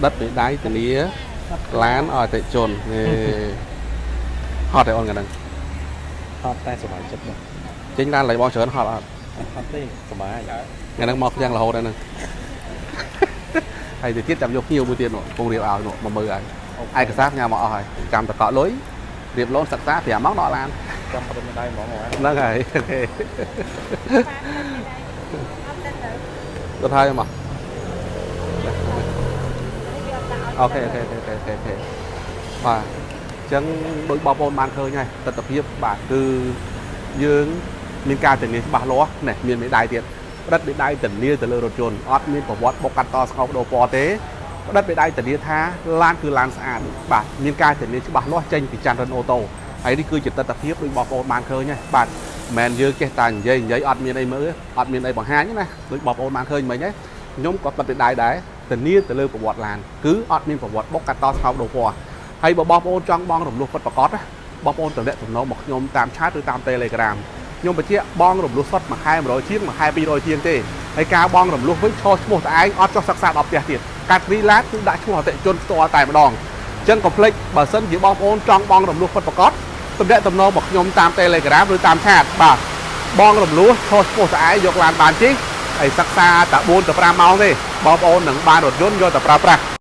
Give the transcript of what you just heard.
ដិតមេដៃធានាឡានឲ្យអតិជននេះហត់ទេអូនកាហ្នឹង ហត់តែសុបាយចិត្តបង ចេញឡានឡៃបងច្រើនហត់អត់ ហត់ទេសុបាយ ថ្ងៃហ្នឹងមកយ៉ាងរហូតហ្នឹងហើយទៅទៀតចាំយកភ្ញៀវមួយទៀតនោះពងរៀបឲ្យនោះមកមើលឲ្យឯកសារផ្ញើមកអស់ហើយចាំតកក់លុយរៀបលូនសិក្សា5ម៉ោងដកឡាន ចាំប្រមដៃហ្មង ហ្នឹងហើយអូខេទៅហើយមកអូខេអូខេអូខេអូខេអូខេបាទអញ្ចឹងដូចបងប្អូនបានឃើញហើយទស្សនភាពបាទគឺយើងមានការធានាច្បាស់លាស់នេះមានមេដៃទៀតផ្ដិតមេដៃធានាទៅលើរថយន្តអត់មានប្រវត្តិបុកកាត់តស្ងោបដូរពណ៌ទេផ្ដិតមេដៃធានាថាឡានគឺឡានស្អាតបាទមានការធានាច្បាស់លាស់ចេញពីចាន់រិនអូតូហើយនេះគឺជាទស្សនភាពដូចបងប្អូនបានឃើញហើយបាទមិនមែនយើងចេះតែនិយាយអត់មានអីមើលអត់មានអីបង្ហាញណាដូចបងប្អូនបានឃើញមិញហ្នឹងខ្ញុំក៏ផ្ដិតមេដៃដែរធានាទៅលើប្រវត្តិឡានគឺអត់មានប្រវត្តិបុកកាត់តស្ងោបដូរពណ៌ហើយបើបងប្អូនចង់បងរំលោះពិតប្រាកដណាបងប្អូនតំណងមកខ្ញុំតាមឆាតឬតាម Telegram ខ្ញុំបញ្ជាក់បងរំលោះសុទ្ធមួយខែ100ជាងមួយខែ200ជាងទេហើយការបងរំលោះវិញឈរឈ្មោះតែឯងអត់ចុះសិក្សាដល់ផ្ទះទៀតកាត់រីឡានគឺដាក់ឈ្មោះអតិជនផ្ទាល់តែម្ដងអញ្ចឹងកុំភ្លេចបើសិនជាបងប្អូនចង់បងរំលោះពិតប្រាកដតំណងមកខ្ញុំតាម Telegram ឬតាមឆាតបាទបងរំលោះឈរឈ្មោះតែឯងយកឡានបានជិះហើយសិក្សាតែ4ទៅ5ម៉ោងទេបងប្អូននឹងបានរថយន្តយកទៅប្រើប្រាស់។